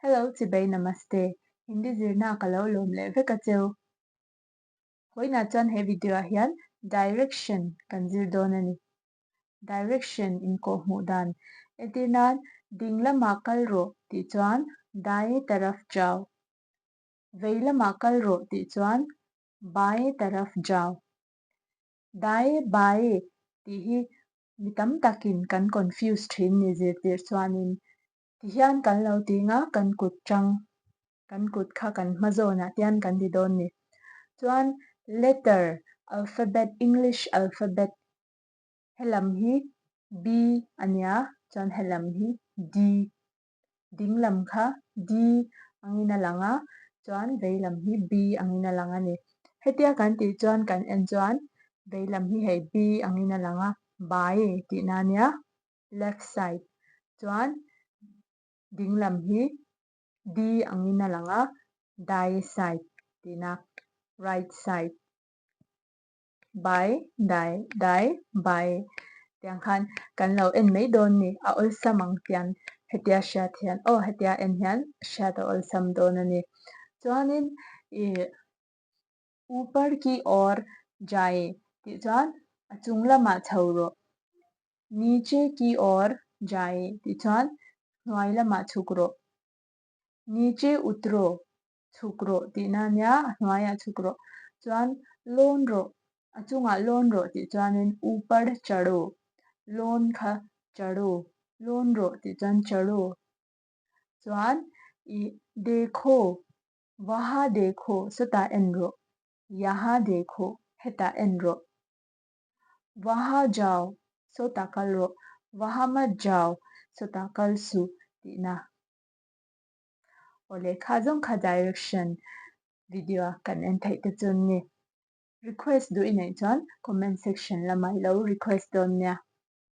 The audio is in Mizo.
Hello Chibai Namaste Hindi zirna ka lo lawm leh vek a cheu. Vawiinah chuan he video ah hian direction kan zir dawn a ni. Direction inkawhhmuh dan entir nan ding lamah kal rawh tih chuan daye taraf jao, vei lamah kal rawh tih chuan baye taraf jao. Daye baye tih hi mi tam takin kan confuse thin ni zirtir chuanin Tihian kan lo ti nga kan kut tang, kan kut kha kan hma zawnah tian kan ti dawn ni. Chuan letter, alphabet, English alphabet helam hi B a nia, chuan helam hi D, ding lam kha D angin a lang a, chuan vei lam hi B angin a lang a ni. Hetia kan tih chuan kan en chuan vei lam hi hei B angin a lang a, bai tihna a nia. left side chuan ding lam hi D angin a lang a, dai side tihna right side bai dai dai bai tiang khan kan lo en mai dawn ni a awlsam ang tiang hetia hriat hian aw hetia en hian hriat a awlsam dawn a ni chuanin ih upar ki or jaye tih chuan a chung lamah chho rawh. Niche ki or jaye tih chuan hnuai lamah chhuk rawh. Niche utro chhuk rawh tihna a nia, a hnuaiah chhuk rawh. Chuan lawn rawh, a chungah lawn rawh tih chuanin upar chado, lawn kha chado, lawn rawh tih chuan chado. Chuan i dekho, vaha dekho sawtah en rawh, yaha dekho hetah en rawh. Vaha jao, sawtah kal rawh, vaha mat jao, sawtah kal suh tihna. Aw lehkha zawng kha direction video a kan en theih te chu an ni. Request duh i neih chuan comment section lamah i lo request dawn nia.